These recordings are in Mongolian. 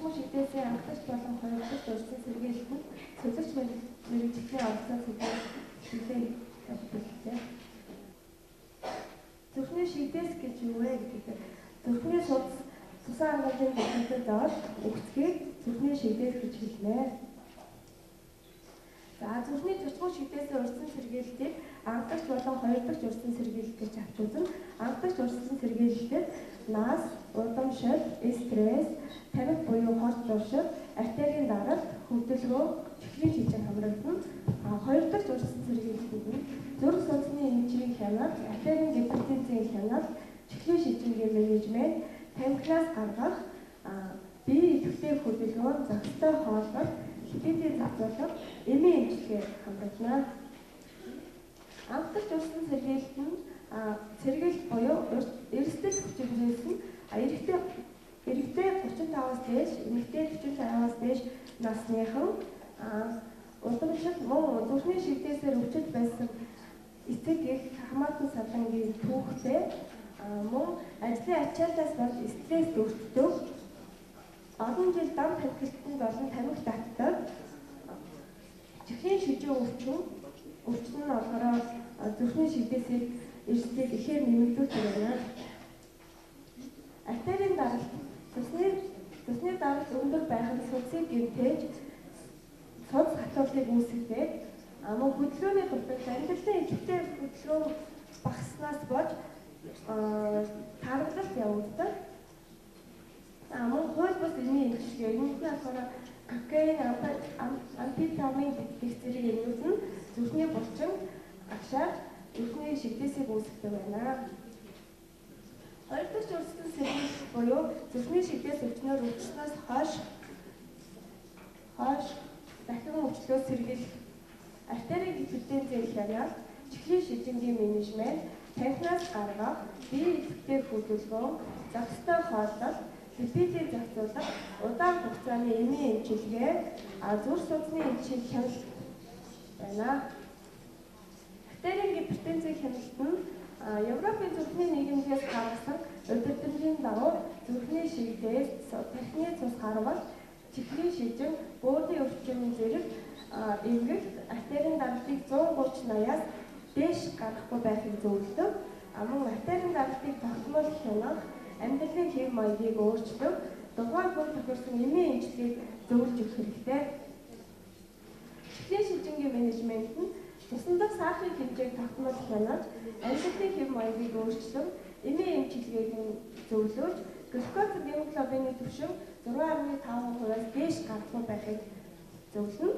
цочмог шигдээсийн анхдагч болон хоёрдогч урьдчилан сэргийлэлтэнд сувилагч мэргэжилтний оролцоо сэдвээр хэлээ явууллаа. Зүрхний шигдээс гэж юу вэ гэдэг. Зүрхний судас цусан хангамжийн гэмтэлд орж үгцгийг зүрхний шигдээс гэж хэлнэ. За, зүрхний цочмог шигдээсийн урьдчилан сэргийлэлтийг анхдагч болон хоёрдогч урьдчилан сэргийлэлт гэж авч үзнэ. Анхдагч урьдчилан сэргийлэлтэд нас, удамшил, стресс, тамхи буюу хорт зуршил, артерийн даралт, хөдөлгөөн, чихрийн шижин хамрагдана. Хоёрдогч урьдчилан сэргийлэлтэд нь зүрх судасны эмчийн хяналт, артерийн гипертензийн хяналт, чихрийн шижингийн менежмент, тамхинаас гаргах, бие идэвхтэй хөдөлгөөн, зохистой хооллолт, липидийн зохицуулга, эмийн эмчилгээ хамрагдана. Анхдагч урьдчилан сэргийлэлт нь сэргийлэлт буюу эрсдэл хүчинжээс нь эрэгтэй 35-аас дээш, эмэгтэй 45-аас дээш насныхан удамшил мөн зүрхний шигдээсээр өвчтөд байсан эцэг эх хамаатан садангийн түүхтэй, мөн ажлын ачааллаас болж стресс өртдөг, олон жил дам тамхилтанд болон тамхи татдаг, чихрийн шижин өвчин нь болохоор зүрхний шигдээсийг эрсдэл ихээр нэмэгдүүлдэг байна. Артерийн даралт, цусны даралт өндөр байх нь судсыг гэмтээж, судас хатуулыг үүсгэдэг. Мөн хөдөлгөөний дутагдал, амьдралын идэвхтэй хөдөлгөөн багаснаас болж таргалалт явагддаг. Мөн хууль бус эмийн эмчилгээ, энэ нь болохоор кокаин, амфетамин гэх зэрэг эмнүүд нь зүрхний булчин агшааж зүрхний шигдээсийг үүсгэдэг байна. Хоёр дахь урьдчилан сэргийлэх буюу зүрхний шигдээс өвчнөөр өвчснөөс хойш дахин өвчлөөс сэргийлэх, артерийн гипертензийн хяналт, чихрийн шижингийн менежмент, тамхинаас гаргах, бие идэвхтэй хөдөлгөөн, зохистой хооллолт, липидийн зохицуулга, удаан хугацааны эмийн эмчилгээ, зүрх судасны эмчийн хяналт байна. Артерийн гипертензийн хяналт нь Европын зүрхний нийгэмлэгээс гаргасан удирдлагын дагуу зүрхний шигдээс, тархины цус гарвал, чихрийн шижин, бөөрийн өвчин зэрэг эмгэгт артерийн даралтыг 130-80-аас дээш гаргахгүй байхыг зөвлөдөг. Мөн артерийн даралтыг тогтмол хянах, амьдралын хэв маягийг өөрчлөх, тухайн хүн тохирсон эмийн эмчилгээг зөвлөж өгөх хэрэгтэй. Чихрийн шижингийн менежмент нь цусан дах сахарын хэмжээг тогтмол хянаж, амьдралын хэв маягийг өөрчлөн, эмийн эмчилгээг нь зөвлөж, глюкоз гемоглобины түвшин 6.5%-аас дээш гарахгүй байхыг зөвлөнө.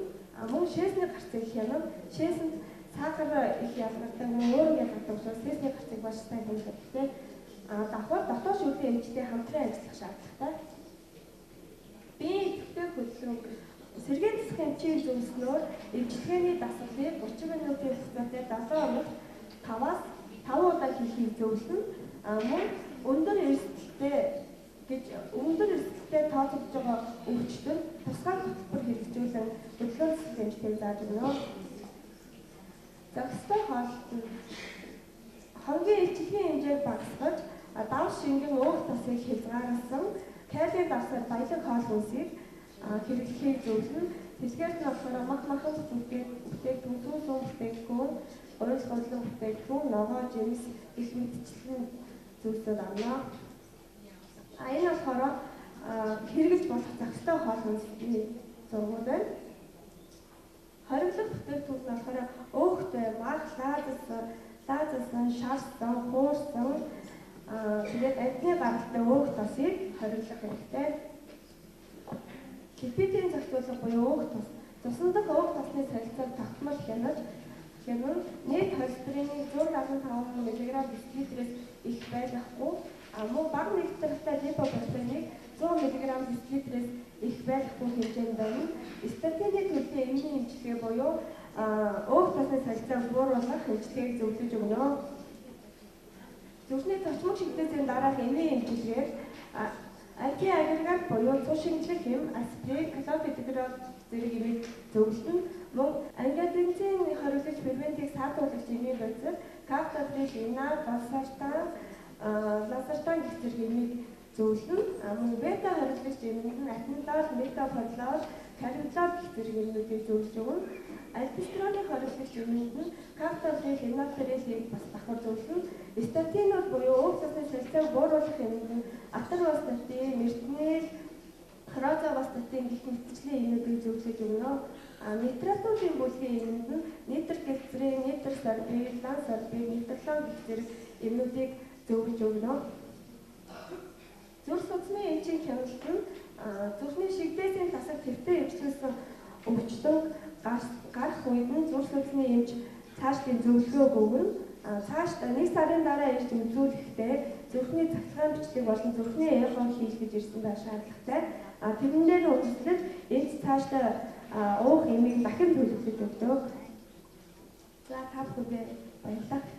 Мөн шээсний гарцыг хянан, шээсэнд сахар их ялгардаг, өөр ялгардаг учраас шээсний гарцыг маш сайн хянах хэрэгтэй. Давхар дотоод шүлгийн эмчтэй хамтран ажиллах шаардлагатай. Биеийн идэвхтэй хөдөлгөөн, сэргээн засах эмчийн зөвлөснөөр эмчилгээний дасгалыг 30 минутын хугацаатай 7 хоногт 5-аас 5 удаа хийхийг зөвлөнө. Мөн өндөр эрсдэлтэй тооцогдож байгаа өвчтөнд тусгай хөтөлбөр хэрэгжүүлэн хөдөлгөөн засах эмчилгээг зааж өгнө. Зохистой хооллолт нь хоногийн илчлэгийн хэмжээг багасгаж, дав шингэн өөх тосыг хязгаарласан калийн давсаар баялаг хоол хүнсийг хэрэглэхийг зөвлөнө. Тэдгээрт нь болохоор мах махан бүтээгдэхүүн, сүүн сүүн бүтээгдэхүүн, гурил гурлан бүтээгдэхүүн, ногоо, жимс гэх мэтчлэн зүйлсүүд орно. Энэ болохоор хэрэглэж болох зохистой хоол хүнсний зургууд байна. Хориглох бүтээгдэхүүн нь болохоор өөхтэй, мах, лаазсан, шарсан, хуурсан, тэгээд амьтны гаралтай өөх тосыг хориглох хэрэгтэй. Липидийн зохицуулга буюу өөх тос. Цусан дах өөх тосны солилцоог тогтмол хянаж, нийт холестеринийг 175 мг/дл-ээс их байлгахгүй, мөн бага нэгтрэлтэй липопротеиныг 100 мг/дл-ээс их байлгахгүй хэмжээнд байна. Статины төрлийн эмийн эмчилгээ буюу өөх тосны солилцоог бууруулах эмчилгээг зөвлөж өгнө. Зүрхний цочмог шигдээсийн дараах эмийн эмчилгээр антиагрегат буюу цус шинжлэх эм, аспирин, клопидогрел зэрэг эмийг зөвлөнө. Мөн ангиотензин хориглогч ферментийг саатуулагч эмийн бодис, каптоприл, ина, валсартан, лазартан гэх зэрэг эмийг зөвлөнө. Мөн бета хориглогч эмэнд нь атенолол, метапролол, карвилол гэх зэрэг эмнүүдийг зөвлөж өгнө. Альдостероны хориглогч эмэнд нь каптоприл, эналаприлийг бас давхар зөвлөнө. Статинууд буюу өөх цусны солилцоог бууруулах эмэнд нь аторвастатин, мертонил, розавастатин гэх мэтчлийн эмнүүдийг зөвлөж өгнө. Нитратуудын бүлгийн эмэнд нь нитроглицерин, нитросорбит, лансорбит, нитрлон гэх зэрэг эмнүүдийг зөвлөж өгнө. Зүрх судасны эмчийн хяналт нь зүрхний шигдээсийн тасаг твтээ эвчлүүлсэн өвчлөг гарах үед нь зүрх судасны эмч цаашдын зөвлөгөөг өгнө. Цаашдаа 1 сарын дараа ирж үзүүлэхдээ зүрхний цахилгаан бичлэг болон зүрхний эхо хийх гэж ирсэн байх шаардлагатай. Тэрэн дээр нь үндэслэж эмч цаашдаа уух эмийг дахин төлөвлөж өгдөг. За та бүхэндээ баярлалаа.